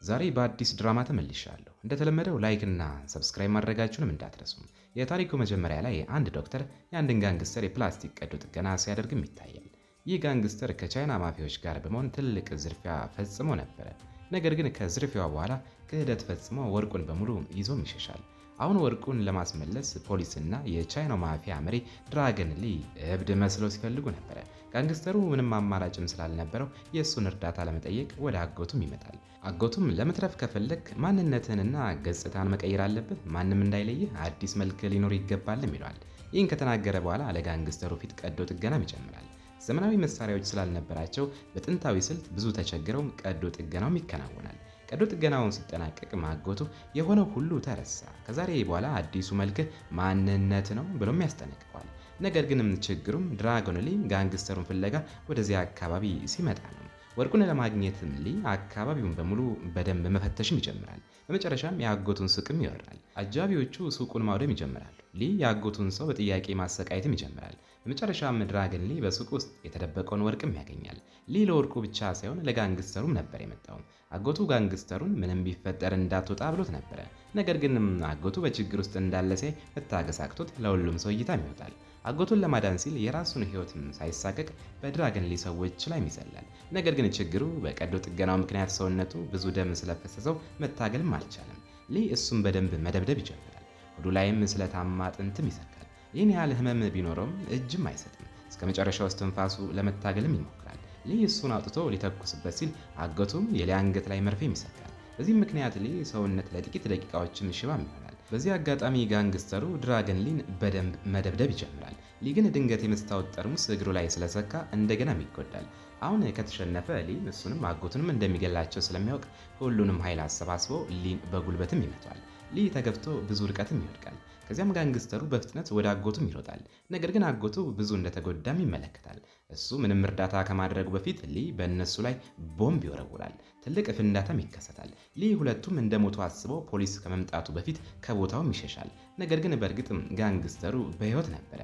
ዛሬ በአዲስ ድራማ ተመልሻለሁ። እንደተለመደው like እና subscribe ማድረጋችሁንም እንዳትረሱም። የታሪኩ መጀመሪያ ላይ አንድ ዶክተር የአንድን gangster የፕላስቲክ ቀዶ ጥገና ሲያደርግም ይታያል። ይህ gangster ከቻይና ማፊያዎች ጋር በመሆን ትልቅ ዝርፊያ ፈጽሞ ነበረ። ነገር ግን ከዝርፊያው በኋላ ክህደት ፈጽሞ ወርቁን በሙሉ ይዞም ይሸሻል። አሁን ወርቁን ለማስመለስ ፖሊስና የቻይናው ማፊያ መሪ ድራገን ሊ እብድ መስለው ሲፈልጉ ነበረ። Gangster ኡ ምንም አማራጭም ስላልነበረው የእሱን እርዳታ ለመጠየቅ ወደ አጎቱም ይመጣል። አጎቱም ለመትረፍ ከፈለክ ማንነትህንና ገጽታን መቀየር አለብህ፣ ማንም እንዳይለይህ አዲስ መልክ ሊኖር ይገባልም ይለዋል። ይህን ከተናገረ በኋላ ለ gangster ኡ ፊት ቀዶ ጥገናም ይጀምራል። ዘመናዊ መሳሪያዎች ስላልነበራቸው በጥንታዊ ስልት ብዙ ተቸግረው ቀዶ ጥገናውም ይከናወናል። ቀዶ ጥገናውን ሲጠናቀቅ አጎቱ የሆነው ሁሉ ተረሳ፣ ከዛሬ በኋላ አዲሱ መልክህ ማንነት ነው ብሎም ያስጠነቅቀዋል። ነገር ግንም ችግሩም ድራጎን ሊ gangster ኡን ፍለጋ ወደዚያ አካባቢ ሲመጣ ነው። ወርቁን ለማግኘትም ሊ አካባቢውን በሙሉ በደንብ መፈተሽም ይጀምራል። በመጨረሻም የአጎቱን ሱቅም ይወራል። አጃቢዎቹ ሱቁን ማውደም ይጀምራሉ። ሊ የአጎቱን ሰው በጥያቄ ማሰቃየትም ይጀምራል። በመጨረሻም ድራገን ሊ በሱቅ ውስጥ የተደበቀውን ወርቅም ያገኛል። ሊ ለወርቁ ብቻ ሳይሆን ለ gangster ኡም ነበር የመጣው። አጎቱ gangster ኡን ምንም ቢፈጠር እንዳትወጣ ብሎት ነበረ። ነገር ግን አጎቱ በችግር ውስጥ እንዳለ ሲያይ መታገስ አቅቶት ለሁሉም ሰው እይታም ይወጣል። አጎቱን ለማዳን ሲል የራሱን ሕይወትም ሳይሳቀቅ በድራገን ሊ ሰዎች ላይ ይዘላል። ነገር ግን ችግሩ በቀዶ ጥገናው ምክንያት ሰውነቱ ብዙ ደም ስለፈሰሰው መታገልም አልቻለም። ሊ እሱም በደንብ መደብደብ ይጀምራል። ሆዱ ላይም ስለታማ አጥንትም ይሰካል። ይህን ያህል ህመም ቢኖረውም እጅም አይሰጥም። እስከ መጨረሻው እስትንፋሱ ለመታገልም ይሞክራል። ሊ እሱን አውጥቶ ሊተኩስበት ሲል አጎቱም የሊ አንገት ላይ መርፌም ይሰካል። በዚህም ምክንያት ሊ ሰውነት ለጥቂት ደቂቃዎችም ሽባም ይሆናል። በዚህ አጋጣሚ gangster ኡ ድራገን ሊን በደንብ መደብደብ ይጀምራል። ሊ ግን ድንገት የመስታወት ጠርሙስ እግሩ ላይ ስለሰካ እንደገናም ይጎዳል። አሁን ከተሸነፈ ሊ እሱንም አጎቱንም እንደሚገላቸው ስለሚያውቅ ሁሉንም ኃይል አሰባስቦ ሊን በጉልበትም ይመቷል። ሊ ተገፍቶ ብዙ ርቀትም ይወድቃል። ከዚያም gangster ኡ በፍጥነት ወደ አጎቱም ይሮጣል። ነገር ግን አጎቱ ብዙ እንደተጎዳም ይመለከታል። እሱ ምንም እርዳታ ከማድረጉ በፊት ሊ በእነሱ ላይ ቦምብ ይወረውራል። ትልቅ ፍንዳታም ይከሰታል። ሊ ሁለቱም እንደሞቱ አስበው ፖሊስ ከመምጣቱ በፊት ከቦታውም ይሸሻል። ነገር ግን በእርግጥም gangster ኡ በሕይወት ነበረ።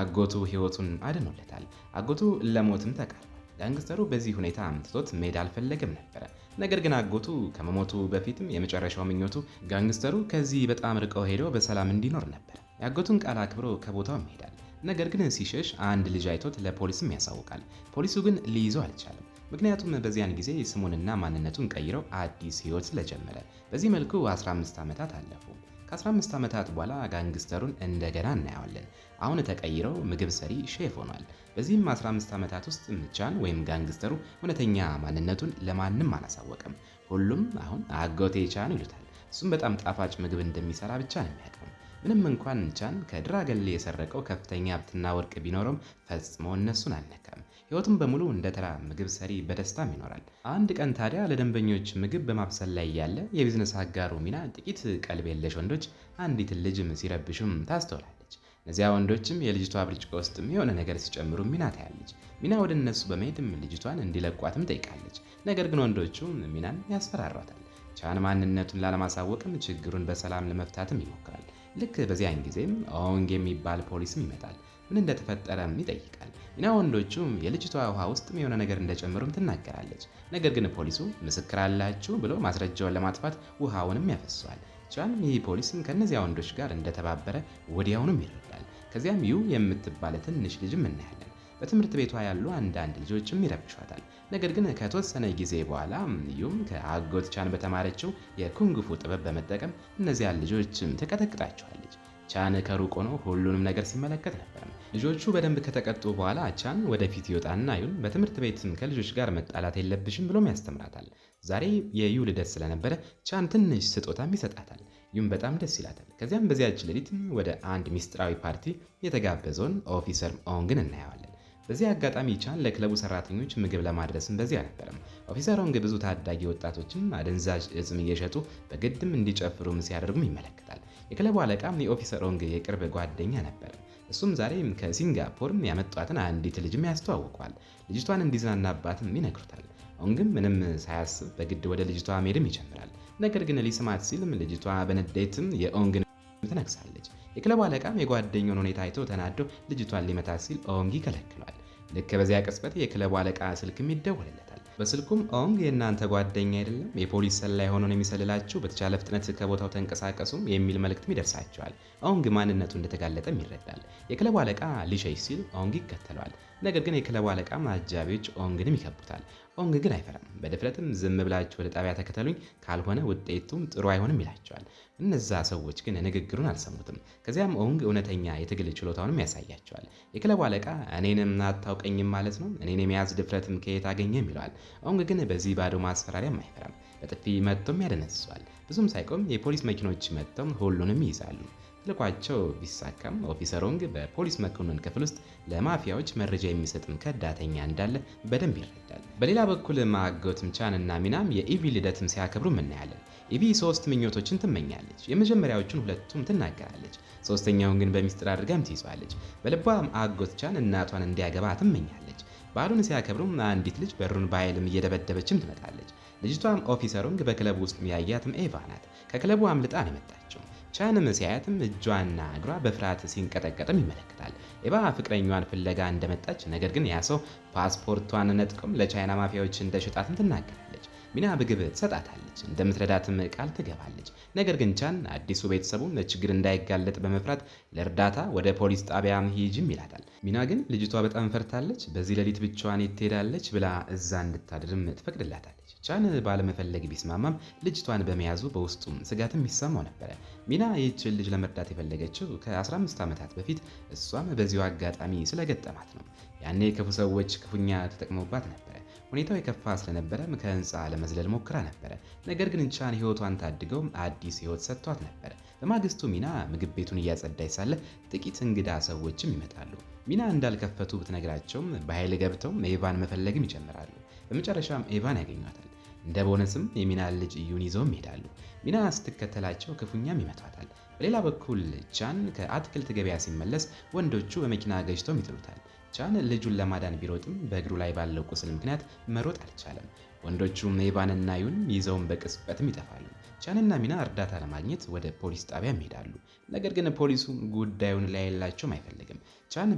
አጎቱ ሕይወቱን አድኖለታል። አጎቱ ለሞትም ተቃርቧል። Gangster ኡ በዚህ ሁኔታ ትቶት መሄድ አልፈለገም ነበረ። ነገር ግን አጎቱ ከመሞቱ በፊትም የመጨረሻው ምኞቱ gangster ኡ ከዚህ በጣም ርቀው ሄዶ በሰላም እንዲኖር ነበር። የአጎቱን ቃል አክብሮ ከቦታውም ይሄዳል። ነገር ግን ሲሸሽ አንድ ልጅ አይቶት ለፖሊስም ያሳውቃል። ፖሊሱ ግን ሊይዘው አልቻለም። ምክንያቱም በዚያን ጊዜ ስሙንና ማንነቱን ቀይረው አዲስ ሕይወት ስለጀመረ። በዚህ መልኩ 15 ዓመታት አለፉ። ከ15 ዓመታት በኋላ gangster ኡን እንደገና እናየዋለን። አሁን ተቀይረው ምግብ ሰሪ ሼፍ ሆኗል። በዚህም 15 ዓመታት ውስጥ ቻን ወይም gangster ኡ እውነተኛ ማንነቱን ለማንም አላሳወቀም። ሁሉም አሁን አጎቴ ቻን ይሉታል። እሱም በጣም ጣፋጭ ምግብ እንደሚሰራ ብቻ ነው የሚያውቀው። ምንም እንኳን ቻን ከድራገን ሊ የሰረቀው ከፍተኛ ሀብትና ወርቅ ቢኖረውም ፈጽሞ እነሱን አልነካም። ሕይወቱን በሙሉ እንደ ተራ ምግብ ሰሪ በደስታም ይኖራል። አንድ ቀን ታዲያ ለደንበኞች ምግብ በማብሰል ላይ ያለ የቢዝነስ አጋሩ ሚና ጥቂት ቀልብ የለሽ ወንዶች አንዲትን ልጅም ሲረብሹም ታስተውላለች። እነዚያ ወንዶችም የልጅቷ ብርጭቆ ውስጥም የሆነ ነገር ሲጨምሩ ሚና ታያለች። ሚና ወደ እነሱ በመሄድም ልጅቷን እንዲለቋትም ጠይቃለች። ነገር ግን ወንዶቹ ሚናን ያስፈራሯታል። ቻን ማንነቱን ላለማሳወቅም ችግሩን በሰላም ለመፍታትም ይሞክራል። ልክ በዚያን ጊዜም ኦንግ የሚባል ፖሊስም ይመጣል። ምን እንደተፈጠረም ይጠይቃል። ሚና ወንዶቹም የልጅቷ ውሃ ውስጥም የሆነ ነገር እንደጨመሩም ትናገራለች። ነገር ግን ፖሊሱ ምስክር አላችሁ ብሎ ማስረጃውን ለማጥፋት ውሃውንም ያፈሰዋል። ቻን ይህ ፖሊስም ከእነዚያ ወንዶች ጋር እንደተባበረ ወዲያውኑም ይረዳል። ከዚያም ዩ የምትባል ትንሽ ልጅም እናያለን። በትምህርት ቤቷ ያሉ አንዳንድ ልጆችም ይረብሿታል። ነገር ግን ከተወሰነ ጊዜ በኋላ ዩም ከአጎት ቻን በተማረችው የኩንግፉ ጥበብ በመጠቀም እነዚያን ልጆችም ትቀጠቅጣቸዋለች። ቻን ከሩቅ ሆኖ ሁሉንም ነገር ሲመለከት ነበር። ልጆቹ በደንብ ከተቀጡ በኋላ ቻን ወደፊት ይወጣና ዩን በትምህርት ቤትም ከልጆች ጋር መጣላት የለብሽም ብሎም ያስተምራታል። ዛሬ የዩ ልደት ስለነበረ ቻን ትንሽ ስጦታም ይሰጣታል። ዩም በጣም ደስ ይላታል። ከዚያም በዚያች ሌሊትም ወደ አንድ ሚስጥራዊ ፓርቲ የተጋበዘውን officer ኦንግን እናየዋለን። በዚህ አጋጣሚ ቻን ለክለቡ ሰራተኞች ምግብ ለማድረስም በዚህ አልነበረም። Officer ኦንግ ብዙ ታዳጊ ወጣቶችም አደንዛዥ እጽም እየሸጡ በግድም እንዲጨፍሩም ሲያደርጉም ይመለከታል። የክለቡ አለቃም የ officer ኦንግ የቅርብ ጓደኛ ነበር። እሱም ዛሬም ከሲንጋፖርም ያመጧትን አንዲት ልጅም ያስተዋውቋል። ልጅቷን እንዲዝናናባትም ይነግሩታል። ኦንግም ምንም ሳያስብ በግድ ወደ ልጅቷ መሄድም ይጀምራል። ነገር ግን ሊስማት ሲልም ልጅቷ በንዴትም የኦንግን ትነክሳለች። የክለቡ አለቃም የጓደኛውን ሁኔታ አይቶ ተናዶ ልጅቷን ሊመታት ሲል ኦንግ ይከለክሏል። ልክ በዚያ ቅጽበት የክለቡ አለቃ ስልክም ይደወልለታል። በስልኩም ኦንግ የእናንተ ጓደኛ አይደለም፣ የፖሊስ ሰላይ ሆኖ ነው የሚሰልላችሁ፣ በተቻለ ፍጥነት ከቦታው ተንቀሳቀሱም የሚል መልእክትም ይደርሳቸዋል። ኦንግ ማንነቱ እንደተጋለጠም ይረዳል። የክለቡ አለቃ ሊሸሽ ሲል ኦንግ ይከተለዋል። ነገር ግን የክለቡ አለቃ አጃቢዎች ኦንግንም ይከቡታል። ኦንግ ግን አይፈራም። በድፍረትም ዝም ብላችሁ ወደ ጣቢያ ተከተሉኝ፣ ካልሆነ ውጤቱም ጥሩ አይሆንም ይላቸዋል። እነዛ ሰዎች ግን ንግግሩን አልሰሙትም። ከዚያም ኦንግ እውነተኛ የትግል ችሎታውንም ያሳያቸዋል። የክለቡ አለቃ እኔንም አታውቀኝም ማለት ነው፣ እኔን የመያዝ ድፍረትም ከየት አገኘም ይለዋል። ኦንግ ግን በዚህ ባዶ ማስፈራሪያም አይፈራም። በጥፊ መጥቶም ያደነዝዘዋል። ብዙም ሳይቆም የፖሊስ መኪኖች መጥተው ሁሉንም ይይዛሉ። ተልዕኳቸው ቢሳካም ኦፊሰር ኦንግ በፖሊስ መኮንን ክፍል ውስጥ ለማፊያዎች መረጃ የሚሰጥም ከዳተኛ እንዳለ በደንብ ይረዳል። በሌላ በኩል አጎትም ቻን እና ሚናም የኢቪ ልደትም ሲያከብሩ እናያለን። ኢቪ 3 ምኞቶችን ትመኛለች። የመጀመሪያዎቹን ሁለቱም ትናገራለች። ሶስተኛውን ግን በሚስጥር አድርጋም ትይዘዋለች። በልቧም አጎት ቻን እናቷን እንዲያገባ ትመኛለች። በዓሉን ሲያከብሩም አንዲት ልጅ በሩን በኃይልም እየደበደበችም ትመጣለች። ልጅቷም ኦፊሰር ኦንግ በክለቡ ውስጥ ያያትም ኤቫ ናት። ከክለቡ አምልጣ ነው የመጣችው። ቻንም ሲያያትም እጇና እግሯ በፍርሃት ሲንቀጠቀጥም ይመለከታል። ኤቫ ፍቅረኛዋን ፍለጋ እንደመጣች ነገር ግን ያ ሰው ፓስፖርቷን ነጥቆም ለቻይና ማፊያዎች እንደሸጣትም ትናገራለች። ሚና ምግብ ትሰጣታለች፣ እንደምትረዳትም ቃል ትገባለች። ነገር ግን ቻን አዲሱ ቤተሰቡ ለችግር እንዳይጋለጥ በመፍራት ለእርዳታ ወደ ፖሊስ ጣቢያ ሂጂም ይላታል። ሚና ግን ልጅቷ በጣም ፈርታለች፣ በዚህ ሌሊት ብቻዋን የት ትሄዳለች ብላ እዛ እንድታድርም ትፈቅድላታለች። ቻን ባለመፈለግ ቢስማማም ልጅቷን በመያዙ በውስጡም ስጋትም ይሰማው ነበረ። ሚና ይህችን ልጅ ለመርዳት የፈለገችው ከ15 ዓመታት በፊት እሷም በዚሁ አጋጣሚ ስለገጠማት ነው። ያኔ ክፉ ሰዎች ክፉኛ ተጠቅመውባት ነበረ። ሁኔታው የከፋ ስለነበረ ከህንፃ ለመዝለል ሞክራ ነበረ። ነገር ግን ቻን ህይወቷን ታድገው አዲስ ህይወት ሰጥቷት ነበረ። በማግስቱ ሚና ምግብ ቤቱን እያጸዳች ሳለ ጥቂት እንግዳ ሰዎችም ይመጣሉ። ሚና እንዳልከፈቱ ብትነግራቸውም በኃይል ገብተው ኤቫን መፈለግም ይጀምራሉ። በመጨረሻም ኤቫን ያገኟታል። እንደ ቦነስም የሚና ልጅ እዩን ይዘውም ይሄዳሉ። ሚና ስትከተላቸው ክፉኛም ይመቷታል። በሌላ በኩል ቻን ከአትክልት ገበያ ሲመለስ ወንዶቹ በመኪና ገጭተውም ይጥሉታል። ቻን ልጁን ለማዳን ቢሮጥም በእግሩ ላይ ባለው ቁስል ምክንያት መሮጥ አልቻለም። ወንዶቹም ኤቫንና ዩን ይዘውን በቅጽበትም ይጠፋሉ። ቻንና ሚና እርዳታ ለማግኘት ወደ ፖሊስ ጣቢያም ይሄዳሉ። ነገር ግን ፖሊሱ ጉዳዩን ሊያይላቸውም አይፈልግም። ቻን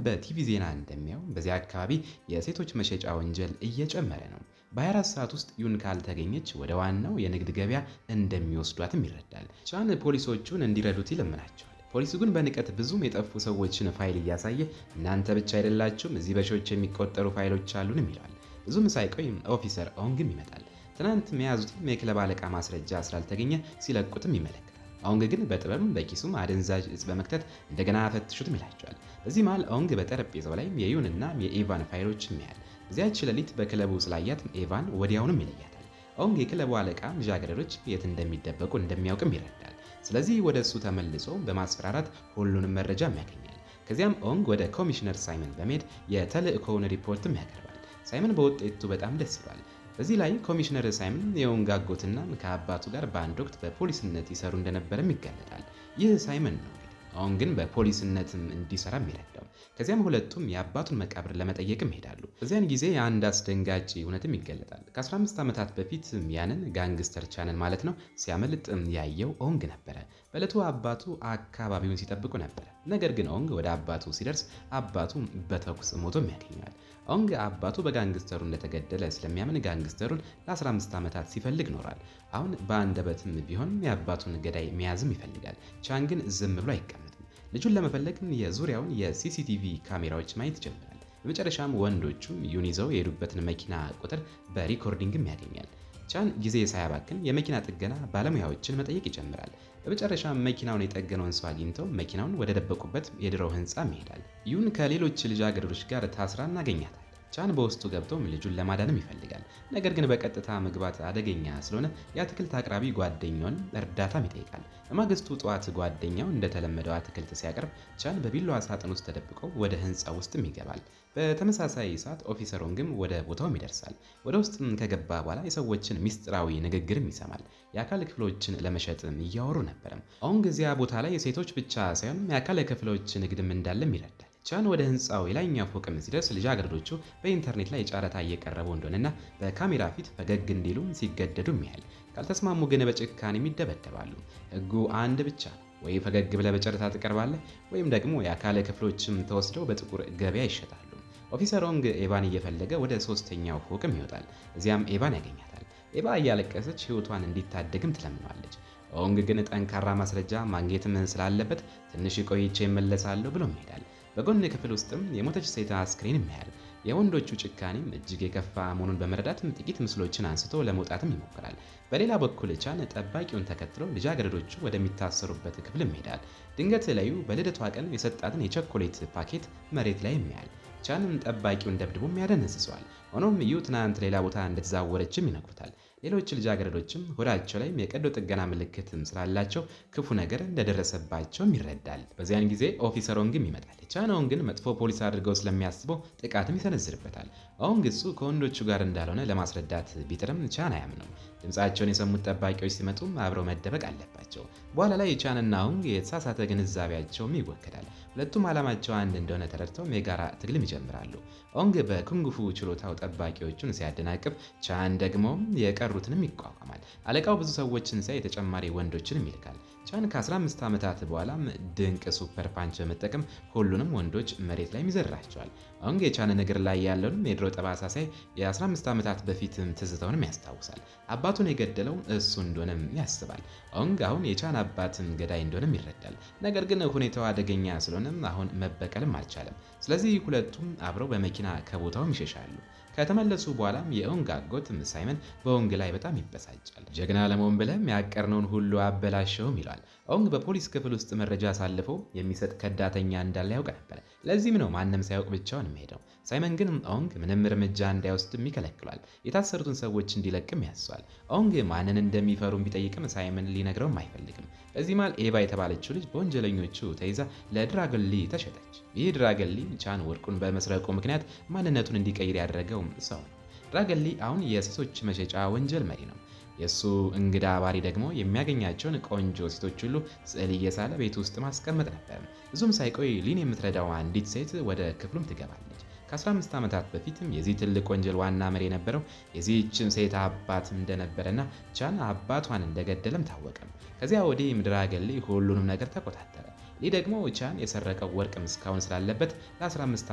በቲቪ ዜና እንደሚያው በዚያ አካባቢ የሴቶች መሸጫ ወንጀል እየጨመረ ነው። በ24 ሰዓት ውስጥ ዩን ካልተገኘች ወደ ዋናው የንግድ ገበያ እንደሚወስዷትም ይረዳል። ቻን ፖሊሶቹን እንዲረዱት ይለምናቸዋል። ፖሊሱ ግን በንቀት ብዙም የጠፉ ሰዎችን ፋይል እያሳየ እናንተ ብቻ አይደላችሁም፣ እዚህ በሺዎች የሚቆጠሩ ፋይሎች አሉንም ይለዋል። ብዙም ሳይቆይ ኦፊሰር ኦንግም ይመጣል። ትናንት የያዙትም የክለብ አለቃ ማስረጃ ስላልተገኘ ሲለቁትም ይመለከታል። ኦንግ ግን በጥበብም በኪሱም አደንዛዥ እጽ በመክተት እንደገና ፈትሹትም ይላቸዋል። በዚህ መሃል ኦንግ በጠረጴዛው ላይ የዩንና የኤቫን ፋይሎችም ያያል። በዚያች ሌሊት በክለቡ ስላያት ኤቫን ወዲያውኑም ይለያታል። ኦንግ የክለቡ አለቃ ልጃገረዶች የት እንደሚደበቁ እንደሚያውቅም ይረዳል። ስለዚህ ወደ እሱ ተመልሶ በማስፈራራት ሁሉንም መረጃም ያገኛል። ከዚያም ኦንግ ወደ ኮሚሽነር ሳይመን በመሄድ የተልእኮውን ሪፖርትም ያቀርባል። ሳይመን በውጤቱ በጣም ደስ ይሏል። በዚህ ላይ ኮሚሽነር ሳይመን የኦንግ አጎትና ከአባቱ ጋር በአንድ ወቅት በፖሊስነት ይሰሩ እንደነበረም ይገለጣል። ይህ ሳይመን ነው እንግዲህ ኦንግን በፖሊስነትም እንዲሰራም ይረዳው። ከዚያም ሁለቱም የአባቱን መቃብር ለመጠየቅም ይሄዳሉ። በዚያን ጊዜ አንድ አስደንጋጭ እውነትም ይገለጣል። ከ15 ዓመታት በፊት ያንን gangster ቻንን ማለት ነው ሲያመልጥ ያየው ኦንግ ነበረ። በዕለቱ አባቱ አካባቢውን ሲጠብቁ ነበረ። ነገር ግን ኦንግ ወደ አባቱ ሲደርስ አባቱ በተኩስ ሞቶም ያገኘዋል። ኦንግ አባቱ በ gangster ኡ እንደተገደለ ስለሚያምን gangster ኡን ለ15 ዓመታት ሲፈልግ ኖሯል። አሁን በአንደበትም ቢሆን የአባቱን ገዳይ መያዝም ይፈልጋል። ቻን ግን ዝም ብሎ አይቀመጥም። ልጁን ለመፈለግ የዙሪያውን የ CCTV ካሜራዎች ማየት ይጀምራል። በመጨረሻም ወንዶቹም ዩን ይዘው የሄዱበትን መኪና ቁጥር በ recording ም ያገኛል። ቻን ጊዜ ሳያባክን የመኪና ጥገና ባለሙያዎችን መጠየቅ ይጀምራል። በመጨረሻም መኪናውን የጠገነውን ሰው አግኝተው መኪናውን ወደ ደበቁበት የድሮው ህንፃም ይሄዳል። ዩን ከሌሎች ልጃገረዶች ጋር ታስራ እናገኛታለን። ቻን በውስጡ ገብቶም ልጁን ለማዳንም ይፈልጋል። ነገር ግን በቀጥታ መግባት አደገኛ ስለሆነ የአትክልት አቅራቢ ጓደኛውን እርዳታም ይጠይቃል። በማግስቱ ጠዋት ጓደኛው እንደተለመደው አትክልት ሲያቀርብ ቻን በቢላዋ ሳጥን ውስጥ ተደብቆ ወደ ህንፃው ውስጥም ይገባል። በተመሳሳይ ሰዓት ኦፊሰር ኦንግም ወደ ቦታውም ይደርሳል። ወደ ውስጥም ከገባ በኋላ የሰዎችን ሚስጥራዊ ንግግርም ይሰማል። የአካል ክፍሎችን ለመሸጥም እያወሩ ነበረም። ኦንግ እዚያ ቦታ ላይ የሴቶች ብቻ ሳይሆን የአካል ክፍሎች ንግድም እንዳለም ይረዳል። ቻን ወደ ህንፃው የላይኛው ፎቅም ሲደርስ ልጃገረዶቹ በኢንተርኔት ላይ ጨረታ እየቀረቡ እንደሆነና በካሜራ ፊት ፈገግ እንዲሉ ሲገደዱም ያያል። ካልተስማሙ ግን በጭካኔም ይደበደባሉ። ህጉ አንድ ብቻ ነው። ወይ ፈገግ ብለህ በጨረታ ትቀርባለህ ወይም ደግሞ የአካል ክፍሎችም ተወስደው በጥቁር ገበያ ይሸጣሉ። Officer ኦንግ ኤቫን እየፈለገ ወደ ሶስተኛው ፎቅም ይወጣል። እዚያም ኤቫን ያገኛታል። ኤቫ እያለቀሰች ሕይወቷን እንዲታደግም ትለምነዋለች። ኦንግ ግን ጠንካራ ማስረጃ ማግኘትም ስላለበት ትንሽ ቆይቼ እመለሳለሁ ብሎም ይሄዳል። በጎን ክፍል ውስጥም የሞተች ሴት አስክሬንም ያያል። የወንዶቹ ጭካኔም እጅግ የከፋ መሆኑን በመረዳትም ጥቂት ምስሎችን አንስቶ ለመውጣትም ይሞክራል። በሌላ በኩል ቻን ጠባቂውን ተከትሎ ልጃገረዶቹ ወደሚታሰሩበት ክፍልም ይሄዳል። ድንገት ለዩ በልደቷ ቀን የሰጣትን የቸኮሌት ፓኬት መሬት ላይ ያያል። ቻንም ጠባቂውን ደብድቦም ያደነዝዘዋል። ሆኖም ዩ ትናንት ሌላ ቦታ እንደተዛወረችም ይነግሩታል። ሌሎች ልጃገረዶችም ሆዳቸው ላይም የቀዶ ጥገና ምልክትም ስላላቸው ክፉ ነገር እንደደረሰባቸውም ይረዳል። በዚያን ጊዜ Officer ኦንግም ይመጣል። ቻን ኦንግን መጥፎ ፖሊስ አድርገው ስለሚያስበው ጥቃትም ይሰነዝርበታል። ኦንግ እሱ ከወንዶቹ ጋር እንዳልሆነ ለማስረዳት ቢጥርም ቻን አያምነው። ድምፃቸውን የሰሙት ጠባቂዎች ሲመጡም አብረው መደበቅ አለባቸው። በኋላ ላይ ቻንና ኦንግ የተሳሳተ ግንዛቤያቸውም ይወገዳል። ሁለቱም ዓላማቸው አንድ እንደሆነ ተረድተውም የጋራ ትግልም ይጀምራሉ። ኦንግ በኩንግፉ ችሎታው ጠባቂዎቹን ሲያደናቅፍ፣ ቻን ደግሞ የቀሩትንም ይቋቋማል። አለቃው ብዙ ሰዎችን ሲያይ ተጨማሪ ወንዶችንም ይልካል። ቻን ከ15 ዓመታት በኋላም ድንቅ super punch በመጠቀም ሁሉንም ወንዶች መሬት ላይ ይዘራቸዋል። ኦንግ የቻንን እግር ላይ ያለውንም የድሮ ጠባሳ ሲያይ የ15 ዓመታት በፊትም ትዝታውንም ያስታውሳል። አባቱን የገደለው እሱ እንደሆነም ያስባል። ኦንግ አሁን የቻን አባትም ገዳይ እንደሆነም ይረዳል። ነገር ግን ሁኔታው አደገኛ ስለሆነም አሁን መበቀልም አልቻለም። ስለዚህ ሁለቱም አብረው በመኪና ከቦታውም ይሸሻሉ። ከተመለሱ በኋላም የኦንግ አጎት ሳይመን በኦንግ ላይ በጣም ይበሳጫል። ጀግና ለመሆን ብለህም ያቀርነውን ሁሉ አበላሸውም ይለዋል። ኦንግ በፖሊስ ክፍል ውስጥ መረጃ አሳልፎ የሚሰጥ ከዳተኛ እንዳለ ያውቅ ነበር። ለዚህም ነው ማንም ሳያውቅ ብቻውን የሚሄደው። ሳይመን ግን ኦንግ ምንም እርምጃ እንዳይወስድም ይከለክሏል። የታሰሩትን ሰዎች እንዲለቅም ያዘዋል። ኦንግ ማንን እንደሚፈሩም ቢጠይቅም ሳይመን ሊነግረውም አይፈልግም። በዚህ መሃል ኤቫ የተባለችው ልጅ በወንጀለኞቹ ተይዛ ለድራጎን ሊ ተሸጠች። ይህ ድራጎን ሊ ቻን ወርቁን በመስረቁ ምክንያት ማንነቱን እንዲቀይር ያደረገው ሰው ነው። ድራጎን ሊ አሁን የሴቶች መሸጫ ወንጀል መሪ ነው። የእሱ እንግዳ ባህሪ ደግሞ የሚያገኛቸውን ቆንጆ ሴቶች ሁሉ ስዕል እየሳለ ቤት ውስጥ ማስቀመጥ ነበር። ብዙም ሳይቆይ ሊን የምትረዳው አንዲት ሴት ወደ ክፍሉም ትገባለች። ከ15 ዓመታት በፊትም የዚህ ትልቅ ወንጀል ዋና መሪ የነበረው የዚህችም ሴት አባት እንደነበረና ቻን አባቷን እንደገደለም ታወቀ። ከዚያ ወዲህ ድራጎን ሊ ሁሉንም ነገር ተቆጣጠረ። ሊ ደግሞ ቻን የሰረቀው ወርቅም እስካሁን ስላለበት ለ15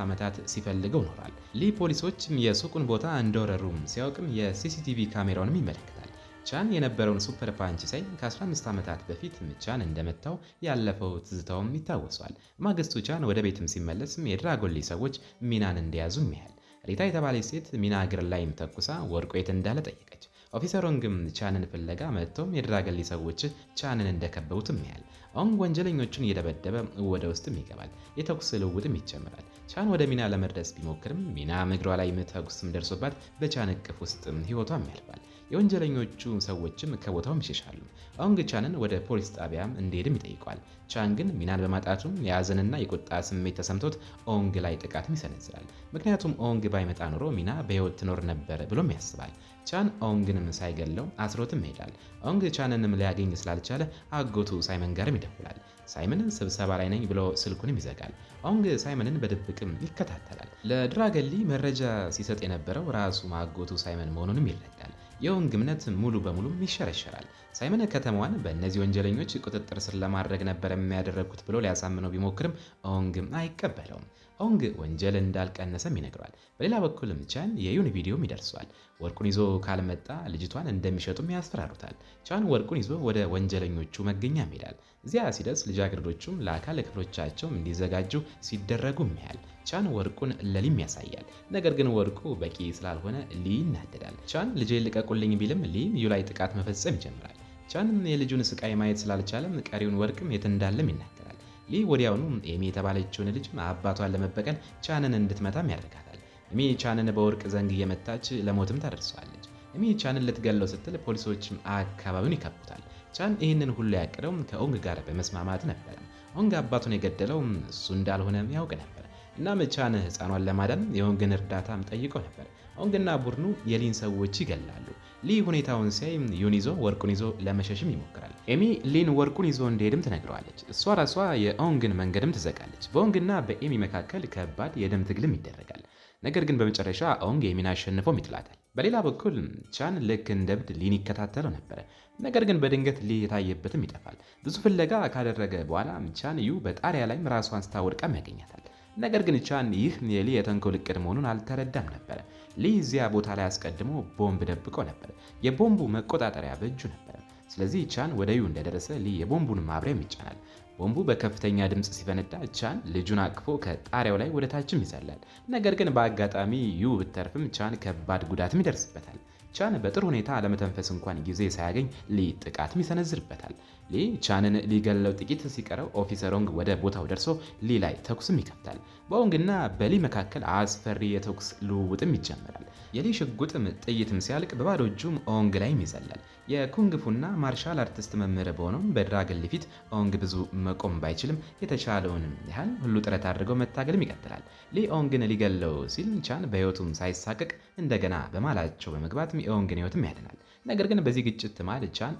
ዓመታት ሲፈልገው ኖሯል። ሊ ፖሊሶችም የሱቁን ቦታ እንደወረሩም ሲያውቅም የ CCTV ካሜራውንም ይመለከታል። ቻን የነበረውን super punch ሲያይ ከ15 ዓመታት በፊት ቻን እንደመታው ያለፈው ትዝታውም ይታወሰዋል። ማግስቱ ቻን ወደ ቤትም ሲመለስም የድራጎን ሊ ሰዎች ሚናን እንደያዙም ያያል። ሪታ የተባለች ሴት ሚና እግር ላይም ተኩሳ ወርቁ የት እንዳለ ጠየቀች። Officer ኦንግም ቻንን ፍለጋ መጥቶም የድራጎን ሊ ሰዎች ቻንን እንደከበቡትም ያያል። ኦንግ ወንጀለኞቹን እየደበደበ ወደ ውስጥም ይገባል። የተኩስ ልውውጥም ይጀምራል። ቻን ወደ ሚና ለመድረስ ቢሞክርም ሚና እግሯ ላይ ተኩስም ደርሶባት በቻን እቅፍ ውስጥም ሕይወቷም ያልፋል። የወንጀለኞቹ ሰዎችም ከቦታውም ይሸሻሉ። ኦንግ ቻንን ወደ ፖሊስ ጣቢያም እንዲሄድም ይጠይቀዋል። ቻን ግን ሚናን በማጣቱም የሀዘንና የቁጣ ስሜት ተሰምቶት ኦንግ ላይ ጥቃትም ይሰነዝራል። ምክንያቱም ኦንግ ባይመጣ ኖሮ ሚና በሕይወት ትኖር ነበር ብሎም ያስባል። ቻን ኦንግንም ሳይገለው አስሮትም ይሄዳል። ኦንግ ቻንንም ሊያገኝ ስላልቻለ አጎቱ ሳይመን ጋርም ይደውላል። ሳይመን ስብሰባ ላይ ነኝ ብሎ ስልኩንም ይዘጋል። ኦንግ ሳይመንን በድብቅም ይከታተላል። ለድራጎን ሊ መረጃ ሲሰጥ የነበረው ራሱ አጎቱ ሳይመን መሆኑንም ይረዳል። የኦንግ እምነት ሙሉ በሙሉም ይሸረሸራል። ሳይመን ከተማዋን በእነዚህ ወንጀለኞች ቁጥጥር ስር ለማድረግ ነበር የሚያደረጉት ብሎ ሊያሳምነው ቢሞክርም ኦንግ አይቀበለውም። ኦንግ ወንጀል እንዳልቀነሰም ይነግረዋል። በሌላ በኩልም ቻን የዩን ቪዲዮም ይደርሰዋል። ወርቁን ይዞ ካልመጣ ልጅቷን እንደሚሸጡም ያስፈራሩታል። ቻን ወርቁን ይዞ ወደ ወንጀለኞቹ መገኛም ይሄዳል። እዚያ ሲደርስ ልጃገረዶቹም ለአካል ክፍሎቻቸው እንዲዘጋጁ ሲደረጉም ያያል። ቻን ወርቁን ለሊም ያሳያል። ነገር ግን ወርቁ በቂ ስላልሆነ ሊ ይናደዳል። ቻን ልጄን ልቀቁልኝ ቢልም ሊ ዩ ላይ ጥቃት መፈጸም ይጀምራል። ቻን የልጁን ስቃይ ማየት ስላልቻለም ቀሪውን ወርቅም የት እንዳለም ይናገራል። ሊ ወዲያውኑ ኤሚ የተባለችውን ልጅ አባቷን ለመበቀል ቻንን እንድትመታም ያደርጋታል። ኤሚ ቻንን በወርቅ ዘንግ እየመታች ለሞትም ታደርሰዋለች። ኤሚ ቻንን ልትገለው ስትል ፖሊሶች አካባቢውን ይከቡታል። ቻን ይህንን ሁሉ ያቀደው ከኦንግ ጋር በመስማማት ነበር። ኦንግ አባቱን የገደለው እሱ እንዳልሆነ ያውቅ ነበር። እናም ቻን ሕፃኗን ለማዳን የኦንግን እርዳታም ጠይቆ ነበር። ኦንግና ቡድኑ የሊን ሰዎች ይገላሉ። ሊ ሁኔታውን ሲያይ ዩን ይዞ ወርቁን ይዞ ለመሸሽም ይሞክራል። ኤሚ ሊን ወርቁን ይዞ እንዲሄድም ትነግረዋለች። እሷ ራሷ የኦንግን መንገድም ትዘጋለች። በኦንግና በኤሚ መካከል ከባድ የደም ትግልም ይደረጋል። ነገር ግን በመጨረሻ ኦንግ ኤሚን አሸንፎም ይጥላታል። በሌላ በኩል ቻን ልክ እንደ እብድ ሊን ይከታተለው ነበረ። ነገር ግን በድንገት ሊ የታየበትም ይጠፋል። ብዙ ፍለጋ ካደረገ በኋላ ቻን ዩ በጣሪያ ላይም ራሷን ስታ ወድቃም ያገኛታል። ነገር ግን ቻን ይህ የሊ የተንኮል እቅድ መሆኑን አልተረዳም ነበር። ሊ እዚያ ቦታ ላይ አስቀድሞ ቦምብ ደብቆ ነበር። የቦምቡ መቆጣጠሪያ በእጁ ነበር። ስለዚህ ቻን ወደ ዩ እንደደረሰ ሊ የቦምቡን ማብሪያም ይጫናል። ቦምቡ በከፍተኛ ድምፅ ሲፈነዳ ቻን ልጁን አቅፎ ከጣሪያው ላይ ወደ ታችም ይዘላል። ነገር ግን በአጋጣሚ ዩ ብተርፍም ቻን ከባድ ጉዳትም ይደርስበታል። ቻን በጥሩ ሁኔታ ለመተንፈስ እንኳን ጊዜ ሳያገኝ ሊ ጥቃትም ይሰነዝርበታል። ሊ ቻንን ሊገለው ጥቂት ሲቀረው ኦፊሰር ኦንግ ወደ ቦታው ደርሶ ሊ ላይ ተኩስም ይከፍታል። በኦንግና በሊ መካከል አስፈሪ የተኩስ ልውውጥም ይጀመራል። የሊ ሽጉጥም ጥይትም ሲያልቅ በባዶ እጁም ኦንግ ላይም ይዘላል። የኩንግፉና ማርሻል አርቲስት መምህር በሆነው በድራገን ሊ ፊት ኦንግ ብዙ መቆም ባይችልም የተቻለውን ያህል ሁሉ ጥረት አድርገው መታገልም ይቀጥላል። ሊ ኦንግን ሊገለው ሲል ቻን በህይወቱም ሳይሳቀቅ እንደገና በመሃላቸው በመግባት የኦንግን ህይወትም ያድናል። ነገር ግን በዚህ ግጭት መሃል ቻን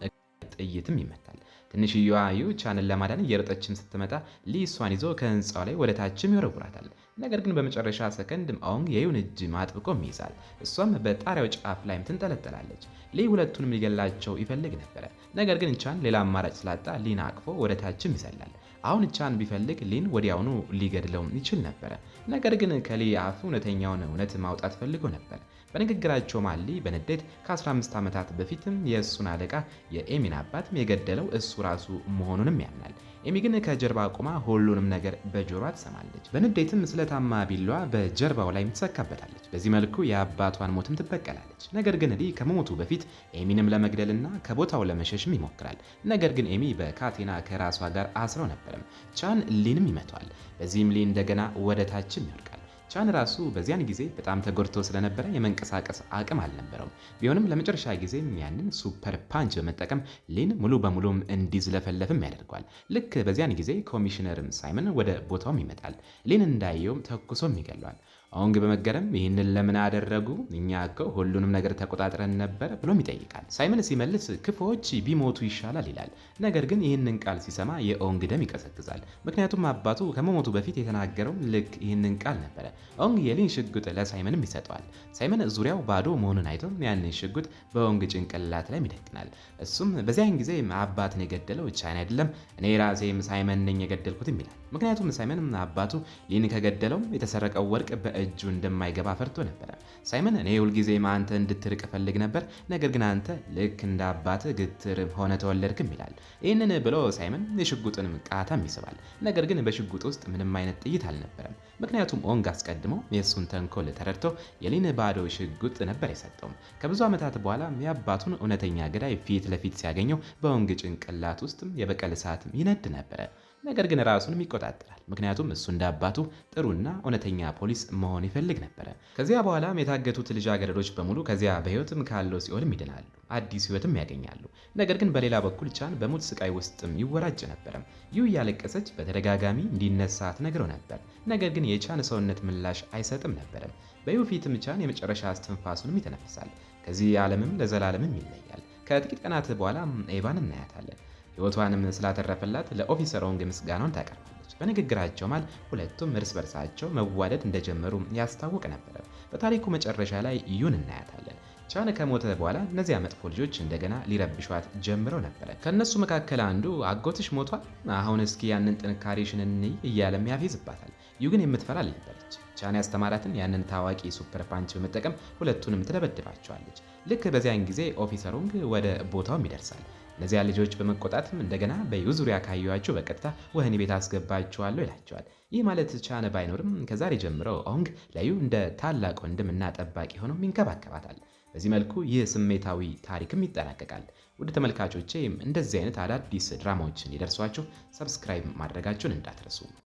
ጥይትም ይመታል። ትንሽየዋ ዩ ቻንን ለማዳን እየሮጠችም ስትመጣ ሊ እሷን ይዞ ከህንፃው ላይ ወደ ታችም ይወረውራታል። ነገር ግን በመጨረሻ ሰከንድ ኦንግ የዩን እጅ አጥብቆም ይይዛል። እሷም በጣሪያው ጫፍ ላይም ትንጠለጠላለች። ሊ ሁለቱንም ሊገላቸው ይፈልግ ነበረ። ነገር ግን ቻን ሌላ አማራጭ ስላጣ ሊን አቅፎ ወደ ታችም ይዘላል። አሁን ቻን ቢፈልግ ሊን ወዲያውኑ ሊገድለው ይችል ነበረ። ነገር ግን ከሊ አፍ እውነተኛውን እውነት ማውጣት ፈልጎ ነበር። በንግግራቸው መሃል ሊ በንዴት ከ15 ዓመታት በፊትም የእሱን አለቃ የኤሚን አባትም የገደለው እሱ ራሱ መሆኑንም ያምናል። ኤሚ ግን ከጀርባ ቆማ ሁሉንም ነገር በጆሯ ትሰማለች። በንዴትም ስለታማ ቢላዋ በጀርባው ላይም ትሰካበታለች። በዚህ መልኩ የአባቷን ሞትም ትበቀላለች። ነገር ግን ሊ ከመሞቱ በፊት ኤሚንም ለመግደልና ከቦታው ለመሸሽም ይሞክራል። ነገር ግን ኤሚ በካቴና ከራሷ ጋር አስረው ነበረም። ቻን ሊንም ይመቷል። በዚህም ሊ እንደገና ወደ ታችም ይወድቃል። ቻን ራሱ በዚያን ጊዜ በጣም ተጎድቶ ስለነበረ የመንቀሳቀስ አቅም አልነበረውም። ቢሆንም ለመጨረሻ ጊዜ ያንን super punch በመጠቀም ሊን ሙሉ በሙሉም እንዲዝለፈለፍም ያደርገዋል። ልክ በዚያን ጊዜ ኮሚሽነርም ሳይመን ወደ ቦታውም ይመጣል። ሊን እንዳየውም ተኩሶም ይገለዋል። ኦንግ በመገረም ይህንን ለምን አደረጉ? እኛ እኮ ሁሉንም ነገር ተቆጣጥረን ነበር ብሎም ይጠይቃል። ሳይመን ሲመልስ ክፉዎች ቢሞቱ ይሻላል ይላል። ነገር ግን ይህንን ቃል ሲሰማ የኦንግ ደም ይቀዘቅዛል። ምክንያቱም አባቱ ከመሞቱ በፊት የተናገረው ልክ ይህንን ቃል ነበረ። ኦንግ የሊን ሽጉጥ ለሳይመንም ይሰጠዋል። ሳይመን ዙሪያው ባዶ መሆኑን አይቶ ያንን ሽጉጥ በኦንግ ጭንቅላት ላይ ይደቅናል። እሱም በዚያን ጊዜ አባትን የገደለው ቻን አይደለም፣ እኔ ራሴም ሳይመን ነኝ የገደልኩትም ይላል። ምክንያቱም ሳይመን አባቱ ሊን ከገደለው የተሰረቀው ወርቅ በእጁ እንደማይገባ ፈርቶ ነበረ። ሳይመን እኔ ሁልጊዜ አንተ እንድትርቅ እፈልግ ነበር፣ ነገር ግን አንተ ልክ እንደ አባትህ ግትር ሆነ ተወለድክም ይላል። ይህንን ብሎ ሳይመን የሽጉጥንም ቃታም ይስባል። ነገር ግን በሽጉጥ ውስጥ ምንም አይነት ጥይት አልነበረም። ምክንያቱም ኦንግ አስቀድሞ የእሱን ተንኮል ተረድቶ የሊን ባዶ ሽጉጥ ነበር የሰጠው። ከብዙ ዓመታት በኋላ የአባቱን እውነተኛ ገዳይ ፊት ለፊት ሲያገኘው በኦንግ ጭንቅላት ውስጥም የበቀል እሳትም ይነድ ነበረ። ነገር ግን ራሱንም ይቆጣጠራል። ምክንያቱም እሱ እንደ አባቱ ጥሩና እውነተኛ ፖሊስ መሆን ይፈልግ ነበረ። ከዚያ በኋላም የታገቱት ልጃገረዶች በሙሉ ከዚያ በሕይወትም ካለው ሲኦልም ይድናሉ፣ አዲስ ሕይወትም ያገኛሉ። ነገር ግን በሌላ በኩል ቻን በሞት ስቃይ ውስጥም ይወራጭ ነበረ። ዩ እያለቀሰች በተደጋጋሚ እንዲነሳ ትነግረው ነበር። ነገር ግን የቻን ሰውነት ምላሽ አይሰጥም ነበረም። በዩ ፊትም ቻን የመጨረሻ እስትንፋሱንም ይተነፍሳል። ከዚህ ዓለምም ለዘላለምም ይለያል። ከጥቂት ቀናት በኋላ ኤቫን እናያታለን። ሕይወቷንም ስላተረፈላት ለኦፊሰር ኦንግ ምስጋናውን ታቀርባለች። በንግግራቸው መሃል ሁለቱም እርስ በርሳቸው መዋደድ እንደጀመሩ ያስታውቅ ነበር። በታሪኩ መጨረሻ ላይ ዩን እናያታለን። ቻን ከሞተ በኋላ እነዚያ መጥፎ ልጆች እንደገና ሊረብሿት ጀምረው ነበረ። ከእነሱ መካከል አንዱ አጎትሽ ሞቷል፣ አሁን እስኪ ያንን ጥንካሬሽን እንይ እያለም ያፌዝባታል። ዩ ግን የምትፈራ አልነበረች። ቻን ያስተማራትን ያንን ታዋቂ super punch በመጠቀም ሁለቱንም ትደበድባቸዋለች። ልክ በዚያን ጊዜ ኦፊሰር ኦንግ ወደ ቦታውም ይደርሳል። እነዚያ ልጆች በመቆጣትም እንደገና በዩ ዙሪያ ካዩዋችሁ በቀጥታ ወህኒ ቤት አስገባችኋለሁ ይላቸዋል። ይህ ማለት ቻን ባይኖርም ከዛሬ ጀምሮ ኦንግ ለዩ እንደ ታላቅ ወንድምና ጠባቂ ሆኖም ይንከባከባታል። በዚህ መልኩ ይህ ስሜታዊ ታሪክም ይጠናቀቃል። ውድ ተመልካቾቼ እንደዚህ አይነት አዳዲስ ድራማዎችን እንዲደርሷችሁ subscribe ማድረጋችሁን እንዳትረሱ።